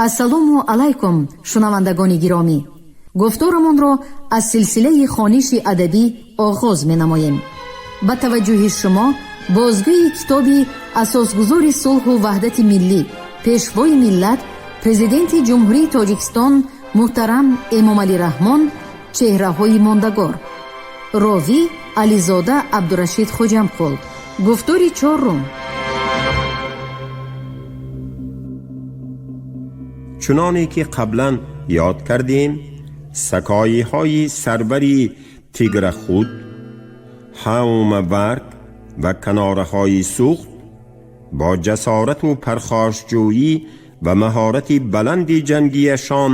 Ассалому алайкум, шунавандагони гиромӣ. Гуфторамонро аз силсилаи хониши адабӣ оғоз менамоем. Ба таваҷҷӯҳи шумо бозгӯи китоби асосгузори сулҳу ваҳдати миллӣ, пешвои миллат, Президенти Ҷумҳурии Тоҷикистон муҳтарам Эмомалӣ Раҳмон «Чеҳраҳои мондагор». Ровӣ Ализода Абдурашид Хоҷамқул. Гуфтори чорум. Чуноне ки қаблан ёд кардем, сакоиҳои сарвари Тиграхуд, Ҳаумаварг ва канораҳои Суғд бо ҷасорату пархошҷӯӣ ва маҳорати баланди ҷангиашон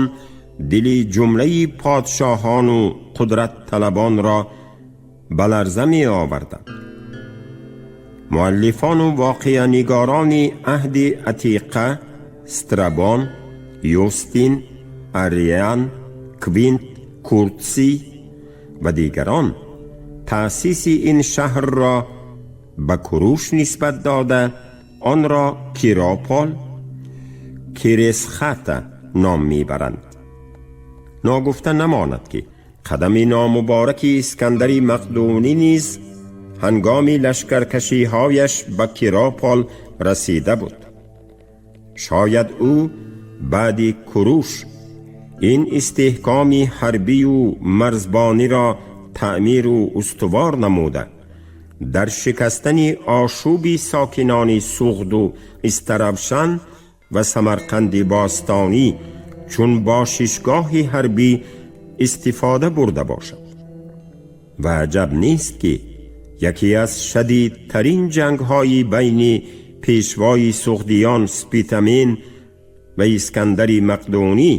дили ҷумлаи подшоҳону қудратталабонро ба ларза меоварданд. Муаллифону воқеанигорони аҳди атиқа Страбон, Юстин, Ариан, Квинт Куртсий ва дигарон таъсиси ин шаҳрро ба Куруш нисбат дода, онро Киропол, Киресхата ном мебаранд. Ногуфта намонад, ки қадами номубораки Искандари Мақдунӣ низ ҳангоми лашкаркашиҳояш ба Киропол расида буд. Шояд ӯ баъди Куруш ин истеҳкоми ҳарбию марзбониро таъмиру устувор намуда, дар шикастани ошӯби сокинони Суғду Истаравшан ва Самарқанди бостонӣ чун бошишгоҳи ҳарбӣ истифода бурда бошад. Ва аҷаб нест, ки яке аз шадидтарин ҷангҳои байни пешвои суғдиён Спитамен ва Искандари Мақдунӣ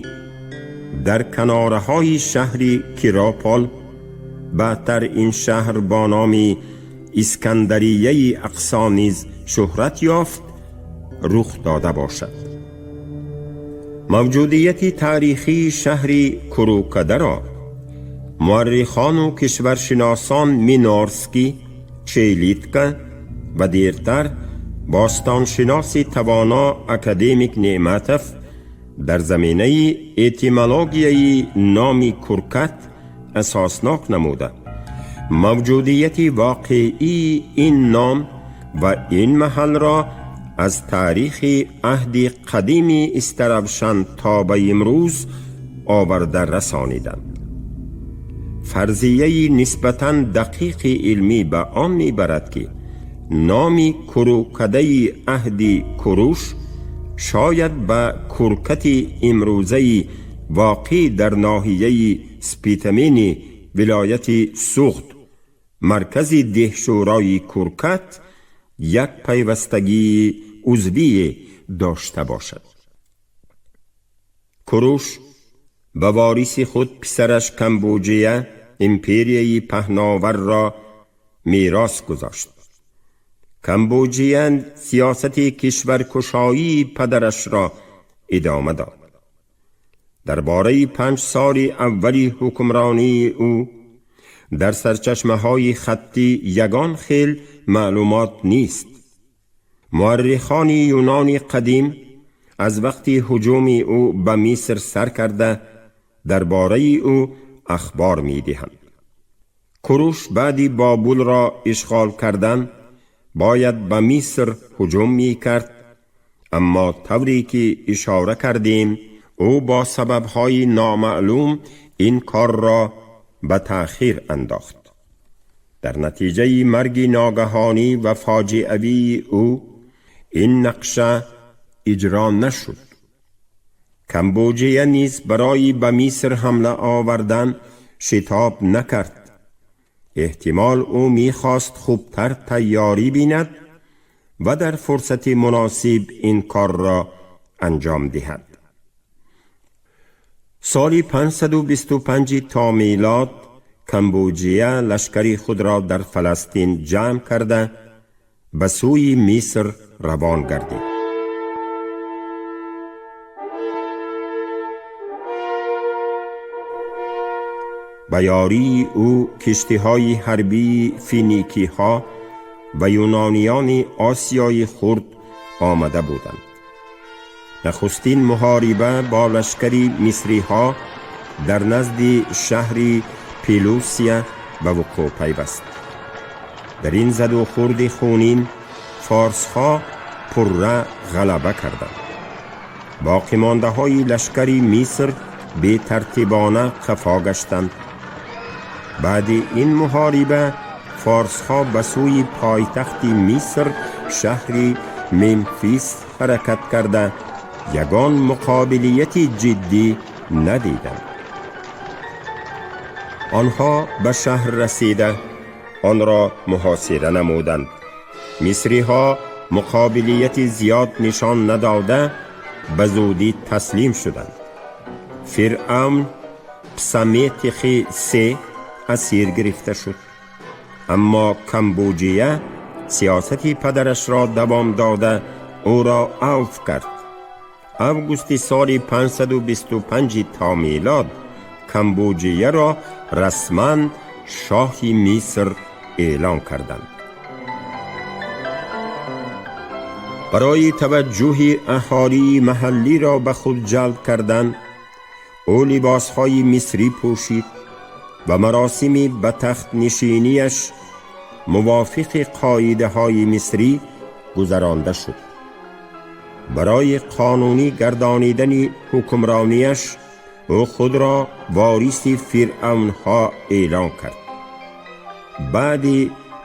дар канораҳои шаҳри Киропол, баъдтар ин шаҳр бо номи Искандарияи Ақсо низ шӯҳрат ёфт, рух дода бошад. Мавҷудияти таърихии шаҳри Курукадаро муаррихону кишваршиносон Минорский, Челитка ва дертар бостоншиноси тавоно академик Неъматов дар заминаи этимологияи номи Куркат асоснок намуда, мавҷудияти воқеии ин ном ва ин маҳалро аз таърихи аҳди қадими Истаравшан то ба имрӯз оварда расониданд. Фарзияи нисбатан дақиқи илмӣ ба он мебарад, ки номи Курукадаи аҳди Куруш шояд ба Куркати имрӯзаи воқеъ дар ноҳияи Спитамени вилояти Суғд, маркази деҳшӯрои Куркат, як пайвастагии узвие дошта бошад. Куруш ба вориси худ, писараш Камбуҷия, империяи паҳноварро мерос гузошт. Камбуҷия сиёсати кишваркушоии падарашро идома дод. Дар бораи 5 соли аввали ҳукмронии ӯ дар сарчашмаҳои хаттӣ ягон хел маълумот нест. Муаррихони юнони қадим аз вақти ҳуҷуми ӯ ба Миср сар карда дар бораи ӯ ахбор медиҳанд. Куруш баъди Бобулро ишғол кардан бояд ба Миср ҳуҷум мекард, аммо тавре ки ишора кардем, ӯ бо сабабҳои номаълум ин корро ба таъхир андохт. Дар натиҷаи марги ногаҳонӣ ва фоҷиавии ӯ ин нақша иҷро нашуд. Камбуҷия низ барои ба Миср ҳамла овардан шитоб накард. Эҳтимол, ӯ мехост хубтар тайёрӣ бинад ва дар фурсати муносиб ин корро анҷом диҳад. Соли 525 то милод Камбуҷия лашкари худро дар Фаластин ҷамъ карда, ба сӯи Миср равон гардид. Ба ёрии ӯ киштиҳои ҳарбии финикиҳо ва юнониёни Осиёи Хурд омада буданд. Нахустин муҳориба бо лашкари мисриҳо дар назди шаҳри Пелусия ба вуқӯъ пайваст. Дар ин задухӯрди хунин форсҳо пурра ғалаба карданд. Боқимондаҳои лашкари Миср бетартибона қафо гаштанд. Баъди ин муҳориба форсҳо ба сӯи пойтахти Миср, шаҳри Мемфис, ҳаракат карда, ягон муқобилияти ҷиддӣ надиданд. Онҳо ба шаҳр расида, онро муҳосира намуданд. Мисриҳо муқобилияти зиёд нишон надода, ба зудӣ таслим шуданд. Фиръавн Псаметихи се асир гирифта шуд. Аммо Камбуҷия сиёсати падарашро давом дода, ӯро авф кард. Августи соли 525 то милод Камбуҷияро расман шоҳи Миср эълон карданд. Барои таваҷҷӯҳи аҳолии маҳаллиро ба худ ҷалб кардан, ӯ либосҳои мисрӣ пӯшид ва маросими ба тахтнишинияш мувофиқи қоидаҳои мисрӣ гузаронда шуд. Барои қонунӣ гардонидани ҳукмронияш ӯ худро вориси фиръавнҳо эълон кард. Баъди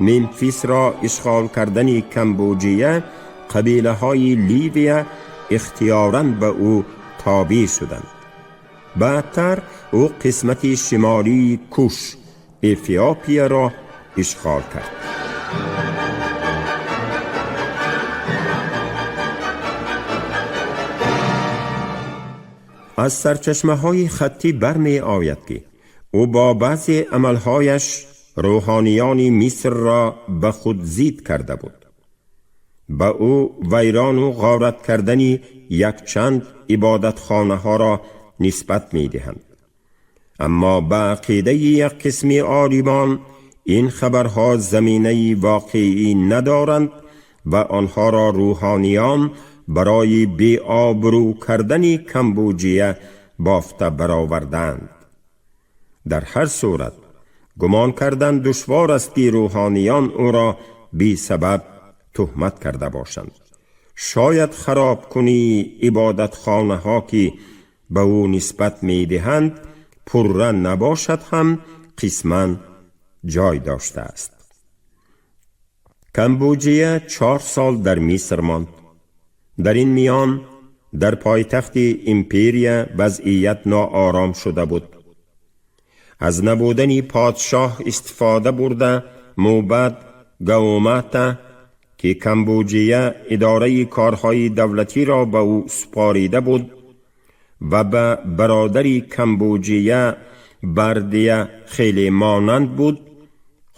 Мемфисро ишғол кардани Камбуҷия, қабилаҳои Ливия ихтиёран ба ӯ тобеъ шуданд. Баъдтар ӯ қисмати шимолии Куш, Эфиопияро ишғол кард. Аз сарчашмаҳои хаттӣ бармеояд, ки ӯ бо баъзе амалҳояш рӯҳониёни Мисрро ба худ зид карда буд. Ба ӯ вайрону ғорат кардани якчанд ибодатхонаҳоро нисбат медиҳанд. Аммо ба ақидаи як қисми олимон ин хабарҳо заминаи воқеӣ надоранд ва онҳоро рӯҳониён барои беобрӯ кардани Камбуҷия бофта бароварданд. Дар ҳар сурат, гумон кардан душвор аст, ки рӯҳониён ӯро бесабаб туҳмат карда бошанд. Шояд харобкунии ибодатхонаҳо, ки ба ӯ нисбат медиҳанд, пурра набошад ҳам, қисман ҷой доштааст. Камбуҷия 4 сол дар Миср монд. Дар ин миён дар пойтахти империя вазъият ноором шуда буд. Аз набудани подшоҳ истифода бурда, мӯбад Гаумата, ки Камбуҷия идораи корҳои давлатиро ба ӯ супорида буд ва ба бародари Камбуҷия Бардия хеле монанд буд,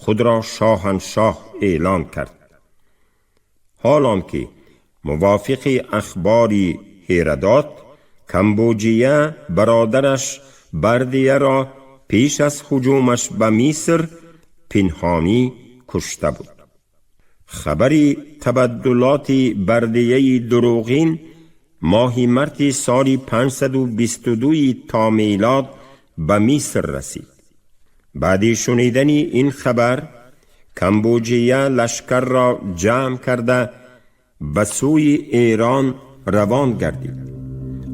худро шоҳаншоҳ эълон кард. Ҳолон ки мувофиқи ахбори Ҳерадот, Камбуҷия бародараш Бардияро пеш аз ҳуҷумаш ба Миср пинҳонӣ кушта буд. Хабари табаддулоти Бардияи дурӯғин моҳи марти соли 522 то милод ба Миср расид. Баъди шунидани ин хабар Камбуҷия лашкарро ҷамъ карда, ба сӯи Эрон равон гардид,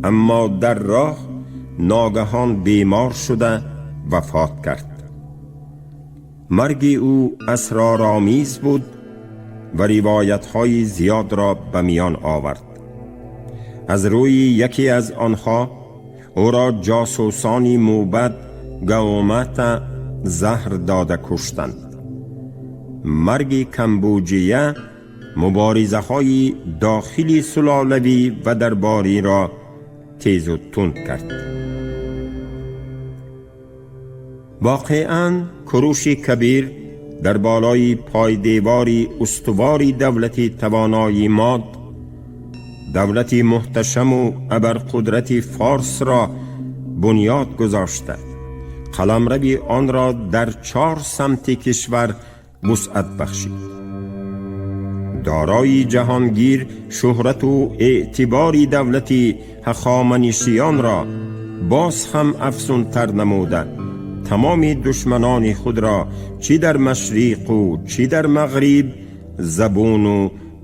аммо дар роҳ ногаҳон бемор шуда, вафот кард. Марги ӯ асроромиз буд ва ривоятҳои зиёдро ба миён овард. Аз рӯи яке аз онҳо, ӯро ҷосусони мӯбад Гаумата заҳр дода куштанд. Марги Камбуҷия муборизаҳои дохили сулолавӣ ва дарбориро тезу тунд кард. Воқеан, Куруши Кабир дар болои пойдевори устувори давлати тавонои Мод, давлати муҳташаму абарқудрати Форсро бунёд гузошта, қаламрави онро дар чор самти кишвар вусъат бахшид. Дорои Ҷаҳонгир шӯҳрату эътибори давлати ҳахоманишиёнро боз ҳам афзунтар намуда, тамоми душманони худро чӣ дар машриқу чӣ дар мағриб забуну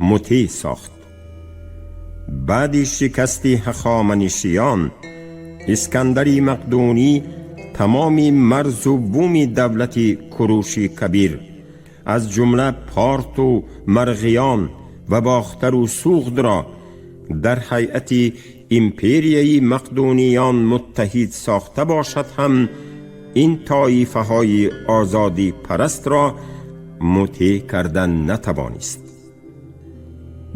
мутеъ сохт. Баъди шикасти ҳахоманишиён Искандари Мақдунӣ тамоми марзу буми давлати Куруши Кабир, аз ҷумла Порту Марғиён ва Бохтару Суғдро дар ҳайати империяи мақдуниён муттаҳид сохта бошад ҳам, ин тоифаҳои озодипарастро мутеъ кардан натавонист.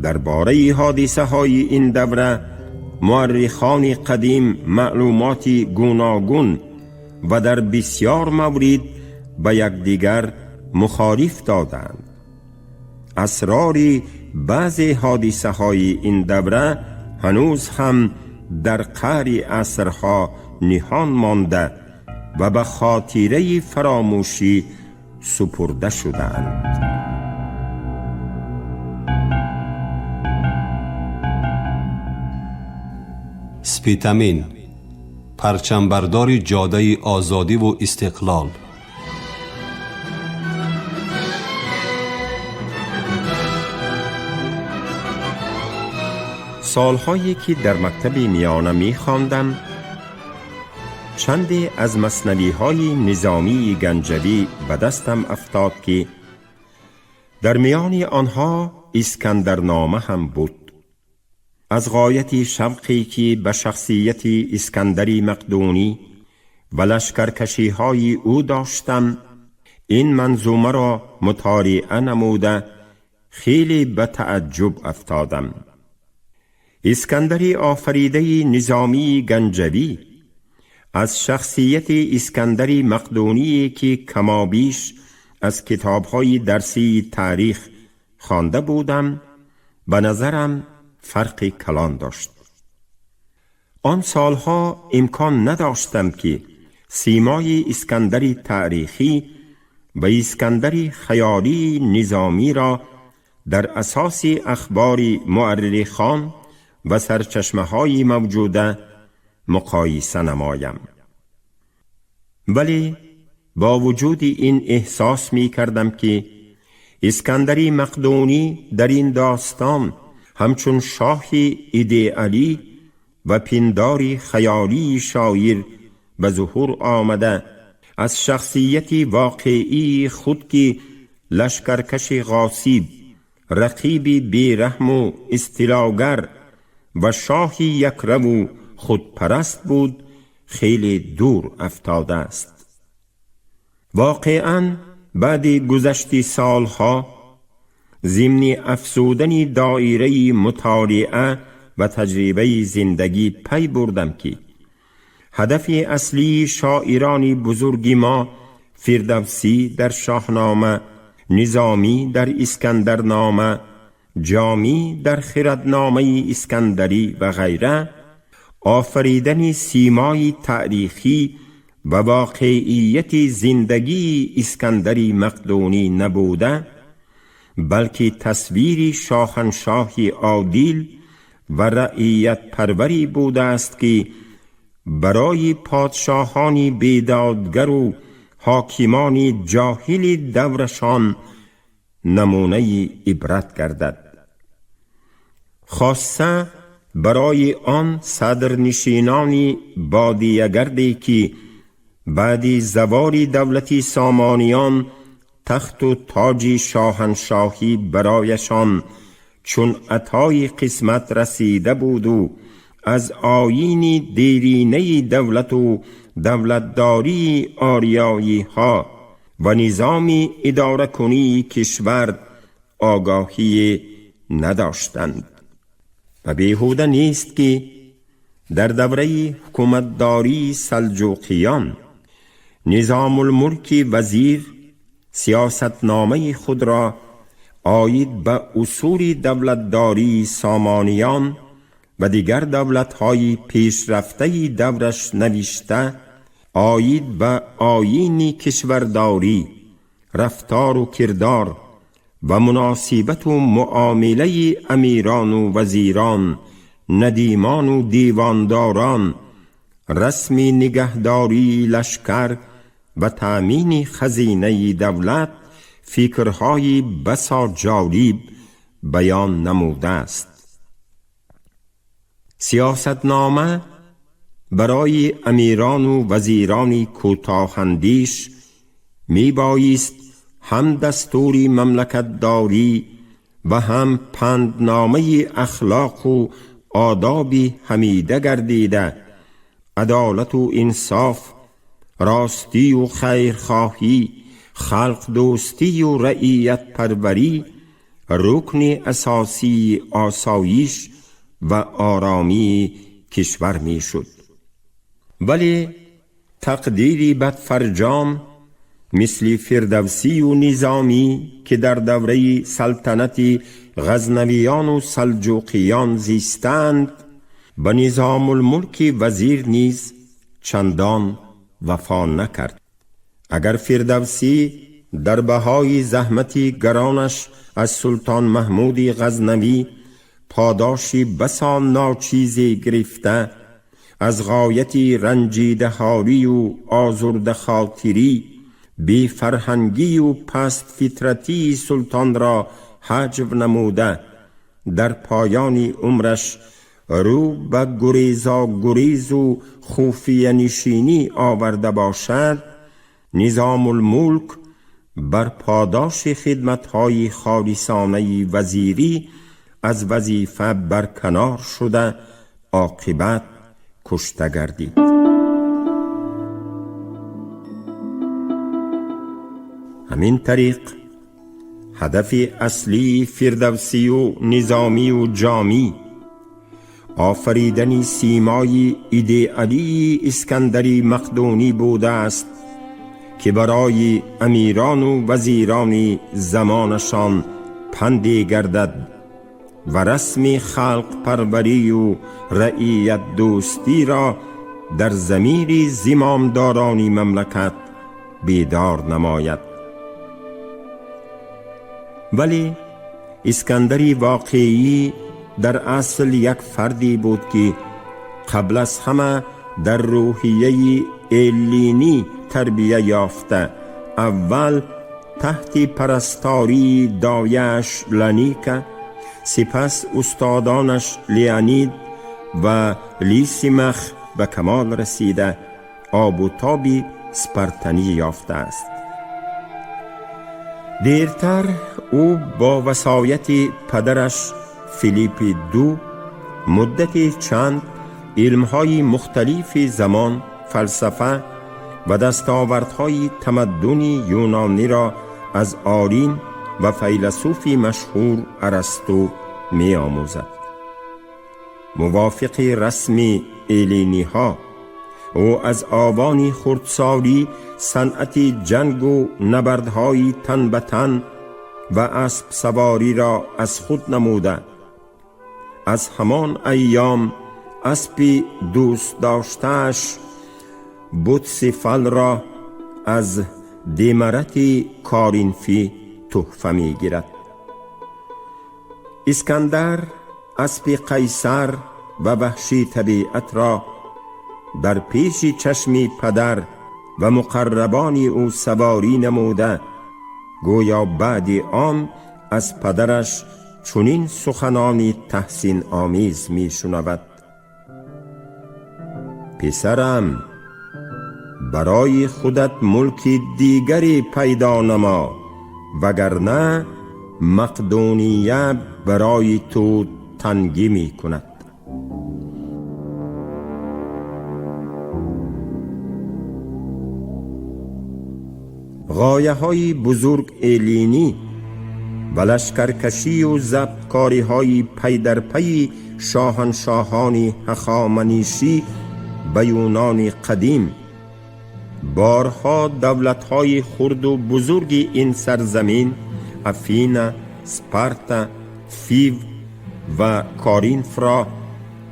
Дар бораи ҳодисаҳои ин давра муаррихони қадим маълумоти гуногун ва дар бисьёр маврид ба якдигар мухолиф доданд. Асрори баъзе ҳодисаҳои ин давра ҳанӯз ҳам дар қаъри асрҳо ниҳон монда ва ба хотираи фаромӯшӣ супурда шудаанд. Спитамин, парчамбардори ҷодаи озодиву истиқлол. Солҳое ки дар мактаби миёна мехондам, чанде аз маснавиҳои Низомии Ганҷавӣ ба дастам афтод, ки дар миёни онҳо Искандарнома ҳам буд. Аз ғояти шавқе ки ба шахсияти Искандари Мақдунӣ ва лашкаркашиҳои ӯ доштам, ин манзумаро мутолиа намуда хеле ба тааҷҷуб афтодам. Искандари офаридаи Низомии Ганҷавӣ аз шахсияти Искандари Мақдуние ки камобиш аз китобҳои дарсии таърих хонда будам, ба назарам фарқи калон дошт. Он солҳо имкон надоштам, ки симои Искандари таърихӣ ва Искандари хаёлии Низомиро дар асоси ахбори муаррихон ва сарчашмаҳои мавҷуда муқоиса намоям. Вале бо вуҷуди ин эҳсос мекардам, ки Искандари Мақдунӣ дар ин достон ҳамчун шоҳи идеалӣ ва пиндори хаёлии шоир ба зуҳур омада, аз шахсияти воқеии худ, ки лашкаркаши ғосиб, рақиби бераҳму истилогар ва шоҳи якраву худпараст буд, хеле дур афтодааст. Воқеан, баъди гузашти солҳо, зимни афзудани доираи мутолиа ва таҷрибаи зиндагӣ, пай бурдам, ки ҳадафи аслии шоирони бузурги мо, Фирдавсӣ дар Шоҳнома, Низомӣ дар Искандарнома, Ҷомӣ дар Хирадномаи Искандарӣ ва ғайра, офаридани симои таърихӣ ва воқеияти зиндагии Искандари Мақдунӣ набуда, балки тасвири шоҳаншоҳи одил ва раиятпарварӣ будааст, ки барои подшоҳони бедодгару ҳокимони ҷоҳили даврашон намунаи ибрат гардад, хосса барои он садрнишинони бодиягарде, ки баъди заволи давлати Сомониён тахту тоҷи шоҳаншоҳӣ барояшон чун атои қисмат расида буду аз оини деринаи давлату давлатдории ориёиҳо ва низоми идоракунии кишвар огоҳие надоштанд. Ва беҳуда нест, ки дар давраи ҳукуматдории Салҷуқиён Низомулмулки вазир сиёсатномаи худро оид ба усули давлатдории Сомониён ва дигар давлатҳои пешрафтаи давраш навишта, оид ба оини кишвардорӣ, рафтору кирдор و مناسبت و معامله امیران و وزیران، ندیمان و دیوانداران، رسم نگهداری لشکر و تأمین خزینه دولت فکرهای بسا جالب بیان نموده است. سیاستنامه برای امیران و وزیران کوتاه‌اندیش می بایست هم دستوری مملکت داری و هم پندنامه اخلاق و آداب حمیده گردیده، عدالت و انصاف، راستی و خیرخواهی، خلق دوستی و رعیت پروری رکن اساسی آسایش و آرامی کشور می شد. ولی تقدیری بدفرجام مثل فردوسی و نظامی که در دوره سلطنت غزنویان و سلجوقیان زیستند، به نظام الملک وزیر نیز چندان وفا نکرد. اگر فردوسی در بهای زحمت گرانش از سلطان محمود غزنوی پاداشی بسا ناچیزی گرفته، از غایت رنجیده حالی و آزرده خاطری، بی فرهنگی و پست فطرتی سلطان را هجو نموده، در پایان عمرش رو به گریزا گریز و خفیه نشینی آورده باشد، نظام الملک بر پاداش خدمت‌های خالصانه وزیری از وظیفه برکنار شده، عاقبت کشته گردید. همین طریق هدف اصلی فردوسی و نظامی و جامی آفریدن سیمای ایدئالی اسکندری مقدونی بوده است که برای امیران و وزیران زمانشان پندی گردد و رسم خلق پروری و رعیت دوستی را در ضمیر زمامداران مملکت بیدار نماید. ولی اسکندری واقعی در اصل یک فردی بود که قبل از همه در روحیه ایلینی تربیه یافته، اول تحت پرستاری دایش لانیکا، سپس استادانش لئونید و لیسیمخ به کمال رسیده، آب و تاب سپرتنی یافته است. دیرتر او با وصایت پدرش فیلیپ دو مدت چند علمهای مختلف زمان، فلسفه و دستاوردهای تمدن یونانی را از آرین و فیلسوف مشهور ارسطو می آموزد. موافق رسم ایلینی ها او از آوان خردسالی صنعت جنگ و نبردهای تن به تن و اسب سواری را از خود نموده، از همان ایام اسب دوست داشته‌اش بوتسیفال را از دیمرت کارینفی تحفه می گیرد. اسکندر اسب قیصر و وحشی طبیعت را در پیش چشم پدر و مقربان او سواری نموده، گویا بعد آن از پدرش چنین سخنانی تحسین آمیز می شنود: پسرم، برای خودت ملک دیگری پیدا نما، وگرنه مقدونیه برای تو تنگی می کند. غایه های بزرگ ایلینی و لشکرکشی و ضبطکاری های پی در پی شاهنشاهان هخامنشی به یونان قدیم، بارها دولت های خرد و بزرگ این سرزمین، افینا، سپارتا، فیو و کارینف را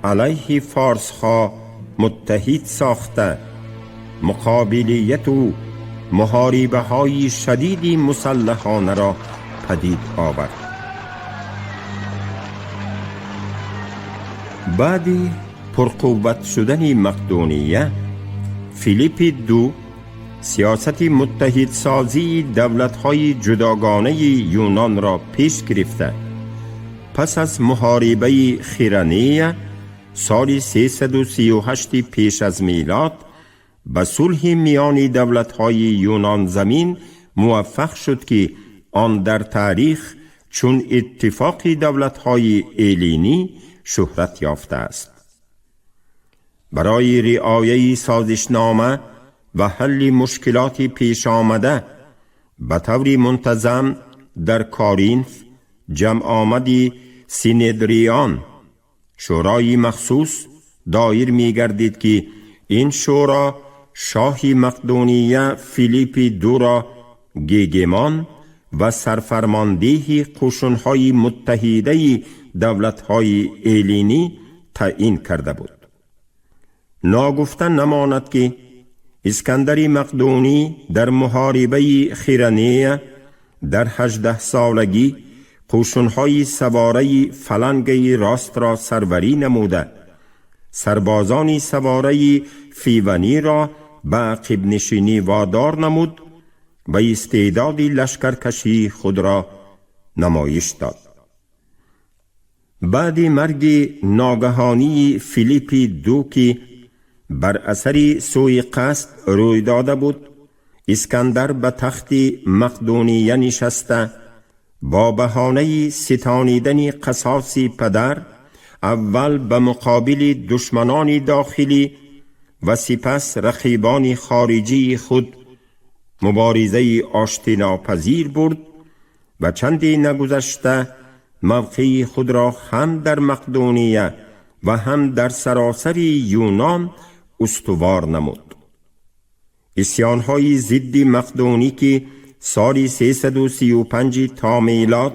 علیه فارس ها متحد ساخته، مقابلیت و محاربه های شدید مسلحانه را падид овард. Баъди пурқувват шудани Мақдуния, Филиппи Ду сиёсати муттаҳидсозии давлатҳои ҷудогонаи Юнонро пеш гирифта, пас аз муҳорибаи Хиранея соли 338 пеш аз милод ба сулҳи миёни давлатҳои Юнонзамин муваффақ шуд, ки он дар таърих чун иттифоқи давлатҳои Эллинӣ шӯҳрат ёфтааст. Барои риояи созишнома ва ҳалли мушкилоти пешомада ба таври мунтазам дар Коринф ҷамъомади Синедрион, шӯрои махсус, доир мегардид, ки ин шӯро шоҳи Мақдуния Филиппи Дуро гегемон ва сарфармондеҳи қӯшунҳои муттаҳидаи давлатҳои Эллинӣ таъин карда буд. Ногуфта намонад, ки Искандари Мақдунӣ дар муҳорибаи Хиранея дар 18-солагӣ қӯшунҳои савораи фалангаи ростро сарварӣ намуда, сарбозони савораи фиваниро ба ақибнишинӣ водор намуд ва истеъдоди лашкаркашии худро намоиш дод. Баъди марги ногаҳонии Филиппи Ду, ки бар асари сӯи қасд рӯй дода буд, Искандар ба тахти Мақдуния нишаста, бо баҳонаи ситонидани қасоси падар аввал ба муқобили душманони дохилӣ ва сипас рақибони хориҷии худ муборизаи оштинопазир бурд ва чанде нагузашта мавқеи худро ҳам дар Мақдуния ва ҳам дар саросари Юнон устувор намуд. Исьёнҳои зидди мақдунӣ, ки соли 335 то милод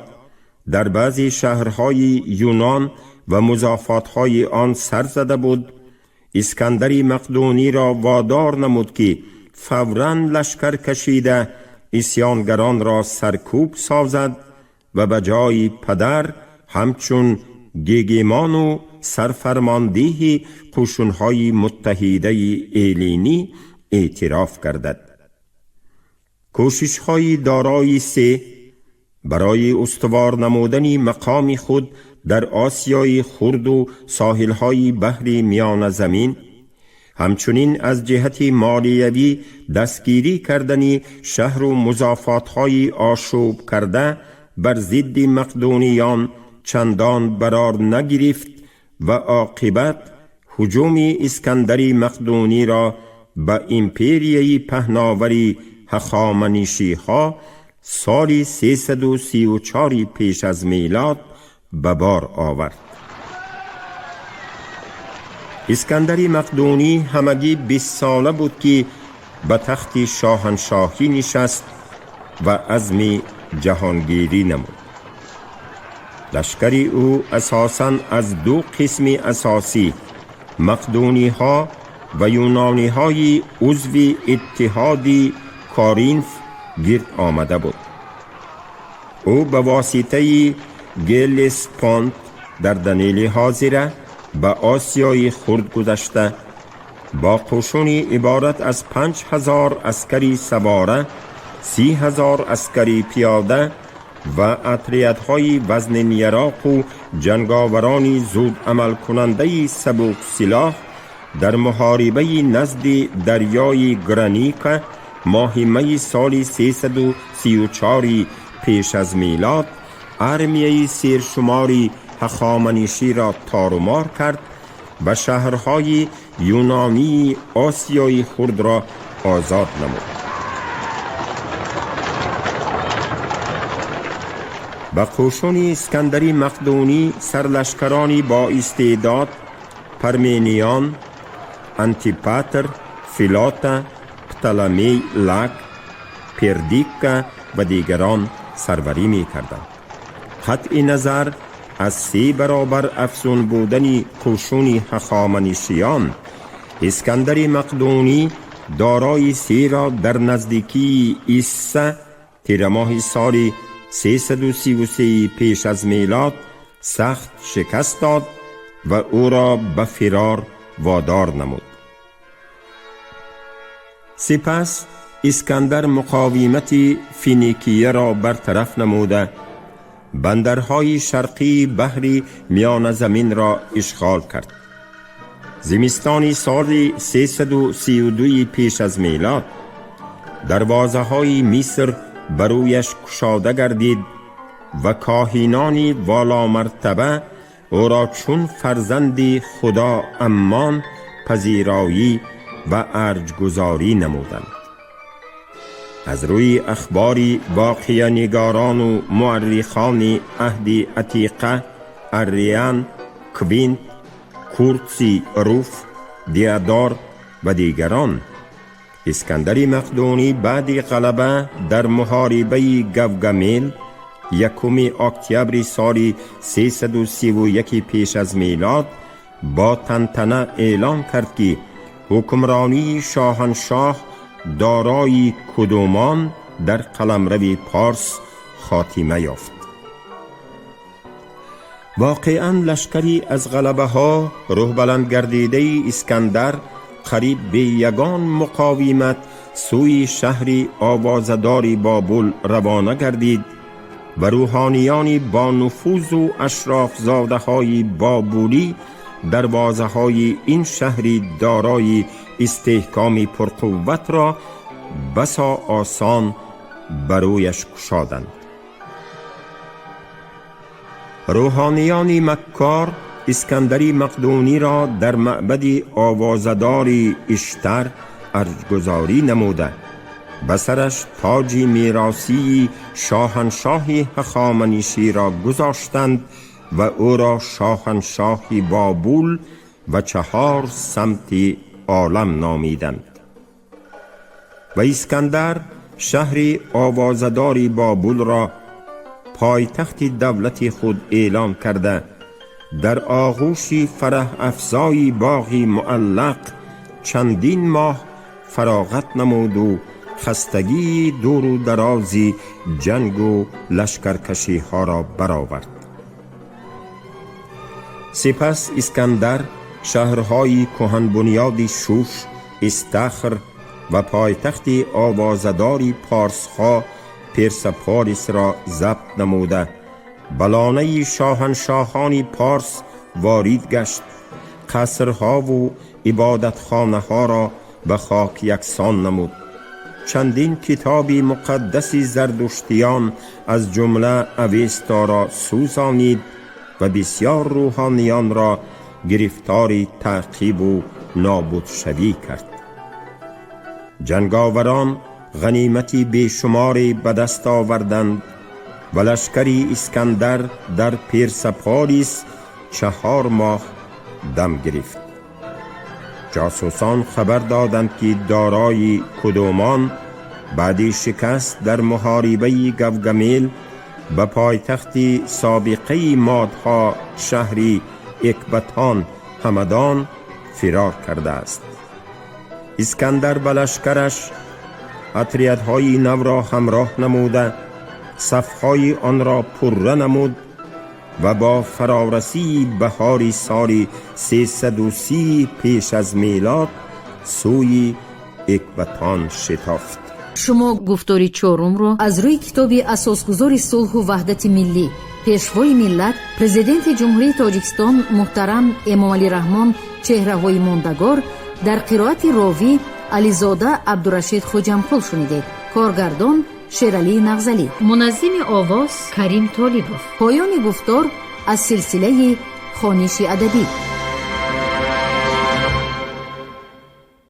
дар баъзе шаҳрҳои Юнон ва музофотҳои он сар зада буд, Искандари Мақдуниро водор намуд, ки фавран лашкар кашида исьёнгаронро саркӯб созад ва ба ҷои падар ҳамчун гегемону сарфармондеҳи қӯшунҳои муттаҳидаи Эллинӣ эътироф гардад. Кӯшишҳои Дорои Се барои устувор намудани мақоми худ дар Осиёи Хурду соҳилҳои баҳри Миёназамин, ҳамчунин аз ҷиҳати молиявӣ дастгирӣ кардани шаҳру музофотҳои ошӯб карда бар зидди мақдуниён чандон барор нагирифт ва оқибат ҳуҷуми Искандари Мақдуниро ба империяи паҳновари ҳахоманишиҳо соли 334 пеш аз милод ба бор овард. Искандари Мақдунӣ ҳамагӣ 20-сола буд, ки ба тахти шоҳаншоҳӣ нишаст ва азми ҷаҳонгирӣ намуд. Лашкари ӯ асосан аз ду қисми асосӣ, мақдуниҳо ва юнониҳои узви иттиҳоди Коринф, гирд омада буд. Ӯ ба воситаи Геллеспонт, Дарданели ҳозира, ба Осиёи Хурд гузашта, бо қӯшуни иборат аз 5000 аскари савора, 30 000 аскари пиёда ва отрядҳои вазниняроқу ҷанговарони зуд амалкунандаи сабуксилоҳ дар муҳорибаи назди дарёи Граника моҳи майи соли 334 пеш аз милод армияи сершумори ҳахоманиширо торумор кард ва шаҳрҳои юнонии Осиёи Хурдро озод намуд. Ба қӯшуни Искандари Мақдунӣ сарлашкарони боистеъдод Пармениён, Антипатр, Филота, Пталамей Лак, Пердикка ва дигарон сарварӣ мекарданд. Қатъи назар аз се баробар афзун будани қӯшуни ҳахоманишиён, Искандари Мақдунӣ Дорои Серо дар наздикии Исса тирамоҳи соли 333 пеш аз милод сахт шикаст дод ва ӯро ба фирор водор намуд. Сипас Искандар муқовимати Финикияро бартараф намуда, бандарҳои шарқии баҳри Миёназаминро ишғол кард. Зимистони соли 332 пеш аз милод дарвозаҳои Миср ба рӯяш кушода гардид ва коҳинони воломартаба ӯро чун фарзанди худо Аммон пазироӣ ва арҷгузорӣ намуданд. Аз рӯи ахбори воқеанигорону муаррихони аҳди атиқа Арриан, Квинт, Куртси Руф, Диадор ва дигарон, Искандари Мақдунӣ баъди ғалаба дар муҳорибаи Гавгамел 1 октябри соли 331 пеш аз милод бо тантана эълон кард, ки ҳукмронии шоҳаншоҳ Дорои Кудумон дар қаламрави Порс хотима ёфт. Воқеан, лашкари аз ғалабаҳо рӯҳбаланд гардидаи Искандар қариб бе ягон муқовимат сӯи шаҳри овозадори Бобул равона гардид ва рӯҳониёни бонуфузу ашрофзодаҳои бобулӣ дарвозаҳои ин шаҳри дорои истеҳкоми пурқувватро басо осон ба рӯяш кушоданд. Рӯҳониёни маккор Искандари Мақдуниро дар маъбади овозадори Иштар арҷгузорӣ намуда, ба сараш тоҷи меросии шоҳаншоҳи ҳахоманиширо гузоштанд ва ӯро шоҳаншоҳи Бобул ва чаҳор самти олам номиданд. Ва Искандар шаҳри овозадори Бобулро пойтахти давлати худ эълон карда, дар оғӯши фараҳафзои боғи Муаллақ чандин моҳ фароғат намуду хастагии дуру дарози ҷангу лашкаркашиҳоро баровард. Сипас Искандар шаҳрҳои кӯҳанбунёди Шуш, Истахр ва пойтахти овозадори порсҳо Персеполисро забт намуда, ба лонаи шоҳаншоҳони Порс ворид гашт, қасрҳову ибодатхонаҳоро ба хок яксон намуд, чандин китоби муқаддаси зардуштиён, аз ҷумла Авесторо сӯзонид ва бисьёр рӯҳониёнро гирифтори таъқибу нобудшавӣ кард. Ҷанговарон ғанимати бешуморе ба даст оварданд ва лашкари Искандар дар Персеполис 4 моҳ дам гирифт. Ҷосусон хабар доданд, ки Дорои Кудумон баъди шикаст дар муҳорибаи Гавгамел ба пойтахти собиқаи модҳо, шаҳри Экбатон, Ҳамадон фирор кардааст. Искандар ба лашкараш отрядҳои навро ҳамроҳ намуда, сафҳои онро пурра намуд ва бо фарорасии баҳори соли 330 пеш аз милод сӯи Экбатон шитофт. Шумо гуфтори чорумро аз рӯи китоби асосгузори сулҳу ваҳдати миллӣ, пешвои миллат, Президенти Ҷумҳурии Тоҷикистон муҳтарам Эмомалӣ Раҳмон «Чеҳраҳои мондагор» дар қироати ровӣ Ализода Абдурашид Хуҷамқул шунидед. Коргардон Шералӣ Нағзалӣ, муназзими овоз Карим Толибов. Поёни гуфтор аз силсилаи хониши адабӣ.